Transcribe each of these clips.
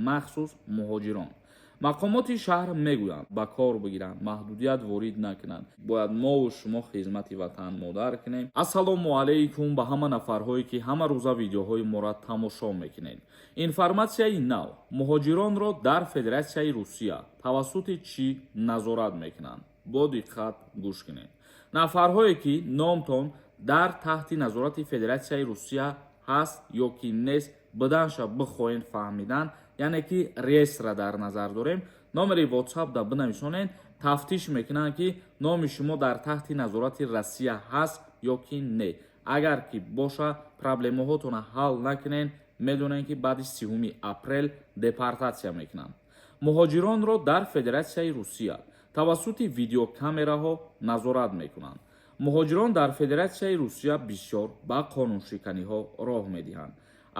Махсус муҳоҷирон. Мақомоти шаҳр мегӯянд, ба кор бигиранд, маҳдудият ворид накунанд. Бояд мову шумо хизмати ватан модар кунем. Ассалому алайкум ба ҳама нафарҳое, ки ҳама рӯза видеоҳои моро тамошо мекунед. Информатсияи нав: муҳоҷиронро дар Федератсияи Русия тавассути чӣ назорат мекунанд? Бо диққат гӯш кунед. Нафарҳое, ки номтон дар таҳти назорати Федератсияи Русия ҳаст ё ки нест буданша бихоҳед фаҳмидан, яъне ки реестра дар назар дорем, номери WhatsApp да бинависонед, тафтиш мекунанд, ки номи шумо дар таҳти назорати Россия ҳаст ё ки не. Агар ки боша, проблемаҳотонро ҳал накунед, медонед, ки баъди 30-уми апрел депортатсия мекунанд. Муҳоҷиронро дар Федератсияи Русия тавассути видеокамераҳо назорат мекунанд. Муҳоҷирон дар Федератсияи Русия бисёр ба қонуншиканиҳо роҳ медиҳанд.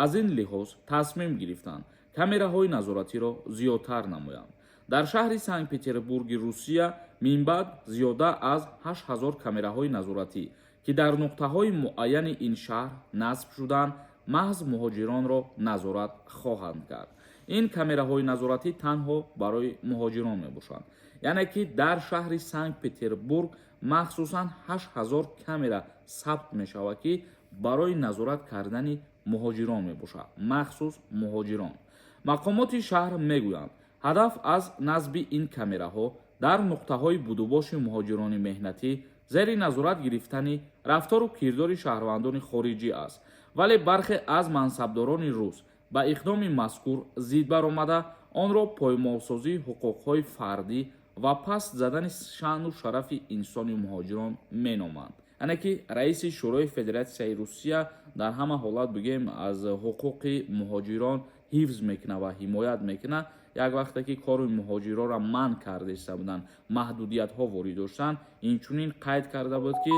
Аз ин лиҳоз тасмим гирифтанд, камераҳои назоратиро зиёдтар намоянд. Дар шаҳри Санкт Петербурги Русия минбаъд зиёда аз 8000 камераҳои назоратӣ, ки дар нуқтаҳои муайяни ин шаҳр насб шуданд, маҳз муҳоҷиронро назорат хоҳанд кард. Ин камераҳои назоратӣ танҳо барои муҳоҷирон мебошанд, яъне ки дар шаҳри Санкт Петербург махсусан 8000 камера сабт мешавад, ки барои назорат кардани муҳоҷирон мебошад, махсус муҳоҷирон. Мақомоти шаҳр мегӯянд, ҳадаф аз насби ин камераҳо дар нуқтаҳои будубоши муҳоҷирони меҳнатӣ зери назорат гирифтани рафтору кирдори шаҳрвандони хориҷӣ аст. Вале бархе аз мансабдорони рус ба иқдоми мазкур зид баромада, онро поймолсозии ҳуқуқҳои фардӣ ва паст задани шаъну шарафи инсони муҳоҷирон меноманд. Яъне ки раиси Шӯрои Федератсияи Русия дар ҳама ҳолат, бигем, аз ҳуқуқи муҳоҷирон ҳифз мекунад ва ҳимоят мекунад. Як вақте ки кори муҳоҷиронро манъ карда буданд, маҳдудиятҳо ворид доштанд, инчунин қайд карда буд, ки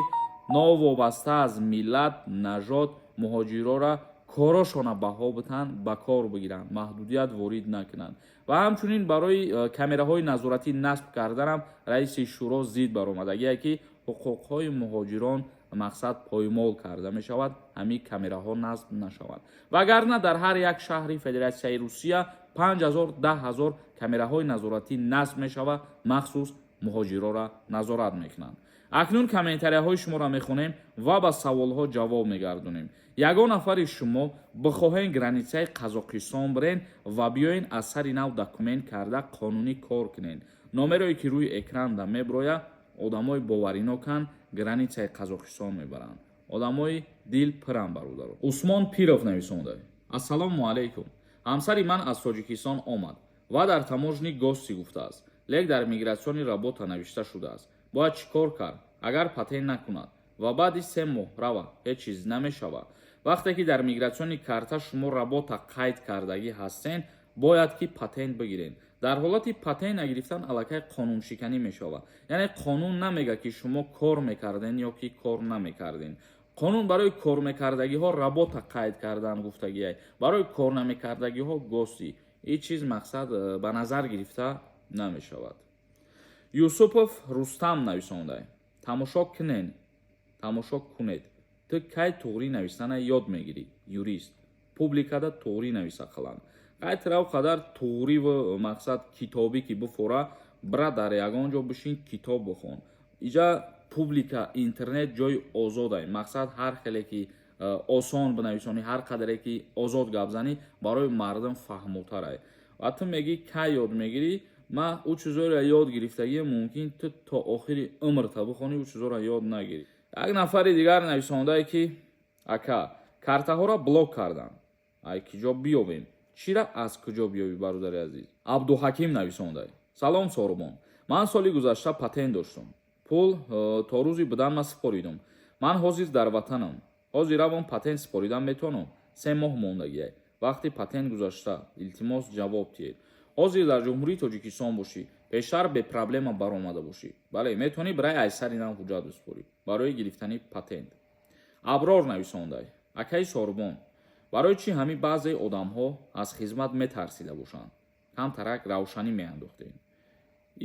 новобаста аз миллат, нажод муҳоҷирора корошона баҳо битанд, ба кор бигиранд, маҳдудият ворид накунанд. Ва ҳамчунин барои камераҳои назоратӣ насб карданам раиси шӯро зид баромадагие, ки ҳуқуқҳои муҳоҷирон, мақсад, поймол карда мешавад, ҳамин камераҳо насб нашавад. Вагарна дар ҳар як шаҳри Федератсияи Русия 5000, 10 000 камераҳои назоратӣ насб мешавад, махсус муҳоҷирора назорат мекунанд. Акнун комментарияҳои шуморо мехонем ва ба саволҳо ҷавоб мегардонем. Ягон нафари шумо бихоҳен границаи Қазоқистон бирен ва биёен, аз сари нав документ карда, қонунӣ кор кунен, номерое ки рӯи экранда меброяд, одамои бовариноканд, границаи Қазоқистон мебаранд. Одамои дил пирам, бародаро. Усмон Пиров нависонда: «Ассалому алайкум. Ҳамсари ман аз Тоҷикистон омад ва дар таможни гости гуфтааст, лек дар миграционный работа навишта шудааст. Бояд чӣ кор кард? Агар патент накунад ва баъди 3 моҳ рава, ҳеҷ чиз намешавад?» Вақте ки дар миграционный карта шумо работа қайд кардагӣ ҳастен, бояд ки патент бигирен. Дар ҳолати патент нагирифтан аллакай қонуншиканӣ мешавад. Яъне қонун намега, ки шумо кор мекарден ё ки кор намекарден. Қонун барои кормекардагиҳо работа қайд кардан гуфтагиай, барои кор намекардагиҳо гости. Ин чиз, мақсад, ба назар гирифта намешавад. Юсупов Рустам нависонда: «Тамошо кунен, тамошо кунед. Ту кай туғрӣ нависана ёд мегирӣ? Юрист публикада туғрӣ нависа қаланд. Қайтирав қадар туғриву, мақсад, китобӣ ки буфора, бира дар ягон ҷо бишин, китоб бихон. Иҷа публика, интернет ҷои озодай. Мақсад, ҳар хеле ки осон бинависонӣ, ҳар қадаре ки озод гап занӣ, барои мардум фаҳмотарай. Ва ту мегӣ, кай ёд мегирӣ? Ма ӯ чизоро ёд гирифтагӣ, мумкин ту то охири умрта бихонӣ, ӯ чизоро ёд нагирӣ». Як нафари дигар нависондае, ки: «Ака, картаҳоро блок кардам, ай киҷо биёбем?» Чира аз куҷо биёбӣ, бародари азиз? Абдуҳаким нависондае: «Салом, Сорубон. Ман соли гузашта патент доштум, пул то рӯзи будан ма супоридум. Ман ҳозир дар ватанам. Ҳозир равон патент супоридан метавонам? 3 моҳ мондагиай вақти патент гузашта. Илтимос, ҷавоб диҳед». Ҳозир дар Ҷумҳурии Тоҷикистон бошӣ, пештар бепроблема баромада бошӣ, бале, метавонӣ барои аз сари нав ҳуҷҷат бисупорӣ барои гирифтани патент. Аброр нависондай: «Акаи Сорубон, барои чӣ ҳамин баъзе одамҳо аз хизмат метарсида бошанд? Камтарак равшанӣ меандохтем».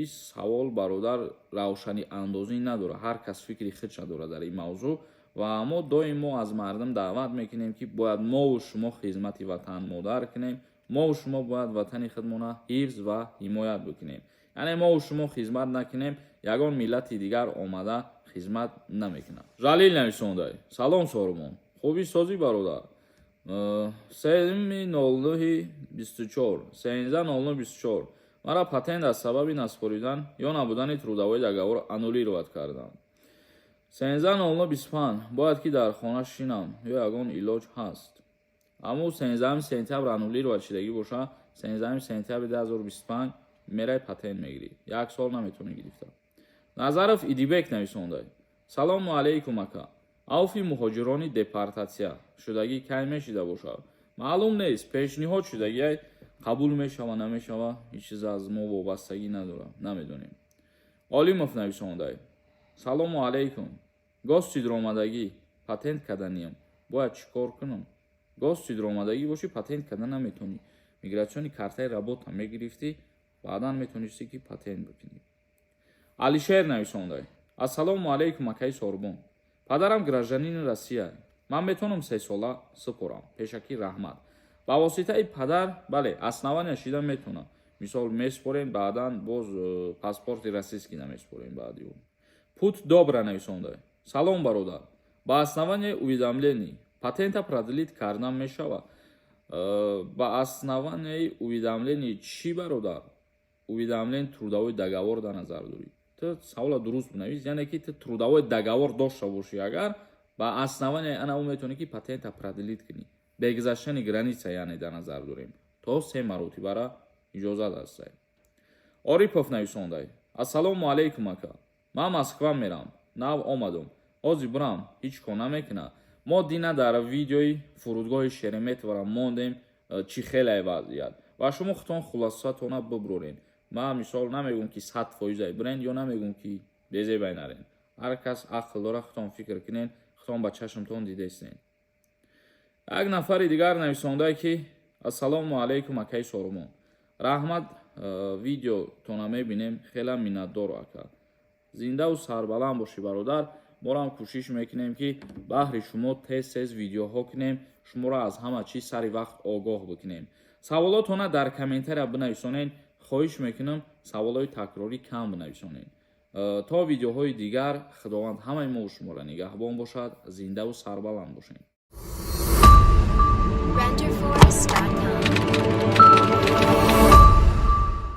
Ин савол, бародар, равшанӣ андозӣ надорад. Ҳар кас фикри худша дорад дар ин мавзӯъ. Ва мо доим мо аз мардум даъват мекунем, ки бояд мову шумо хизмати ватан модар кунем. Мову шумо бояд ватани худмона ҳифз ва ҳимоят бикунем. Яъне мову шумо хизмат накунем, ягон миллати дигар омада хизмат намекунад. Жалил нависондай: «Салом, Сорумон, хубӣ, созӣ, бародар? 3-и 09-и 24, 13:09:24 мара патент аз сабаби наспоридан ё набудани трудовой договор аннулировать кардам. 13:09:25 бояд ки дар хона шинам ё ягон илоҷ ҳаст?» Аммо 13 сентябр аннулировать шидагӣ боша, 13 сентябри 2025 мерай, патент мегирӣ, як сол наметавонӣ гирифта. Назаров Идибек нависондай: «Салому алейкум, ака. Авфи муҳоҷирони депортатсия шудагӣ кай мешида бошад?» Маълум нест, пешниҳод шудагиай, қабул мешава, намешава, ҳеҷ чиз аз мо вобастагӣ надорад, намедонем. Олимов нависондай: «Салому алейкум, гости омадагӣ, патент каданиям, бояд чӣ кор кунам?» Гости омадагӣ бошӣ, патент када наметавонӣ. Миграционный картаи работа мегирифтӣ, баъдан метавонистӣ, ки патент бикунӣ. Алишер нависондай: «Ассалому алейкум, акаи Сорбон. Падарам гражданини Россия, ман метавонам 3 сола супорам? Пешакӣ раҳмат.» Ба воситаи падар, бале, основания шида метавонад. Мисол, месупорем, баъдан боз паспорти российский намесупорем баъди ӯ. Пут Добра нависондай: «Салом, бародар, ба основании уведомлений патента продлить кардан мешавад?» Ба основании уведомлений чӣ, бародар? Уведомление трудовой договор дар назар дорӣ ту? Савола дуруст бинавис. Яъне ки ту трудовой договор дошта бошӣ, агар ба основании ана ӯ метавонӣ, ки патента продлить кунӣ, бе гузаштани граница, яъне дар назар дорем, то се маротибара иҷозат ҳастай. Орипов нависондай: «Ассалому алейкум, ака, ман Москва мерам, нав омадум, ҳозир бирам, ҳеҷ кор намекунад?» Мо дина дар видеои фурудгоҳи Шереметьевора мондем, чӣ хеле вазъият, ва шумо худтон хулосатона бибурорен. Ман, мисол, намегӯм, ки 100 фоизай бирен ё намегӯм, ки безебай нарен. Ҳар кас ақл дора, худтон фикр кунен, худтон ба чашмтон дидестен. Як нафари дигар нависондай, ки: «Ассалому алайкум, акаи Сорумон, раҳмат, видеотона мебинем, хела миннатдор, ака. Зиндаву сарбаланд бошӣ, бародар. Морам кӯшиш мекунем, ки баҳри шумо тез тез видеоҳо кунем, шуморо аз ҳама чиз сари вақт огоҳ бикунем. Саволотона дар комментария бинависонед, хоҳиш мекунам, саволҳои такрорӣ кам бинависонед. То видеоҳои дигар Худованд ҳамаи мо шуморо нигаҳбон бошад. Зиндаву сарбаланд бошед.» Renderforest.com.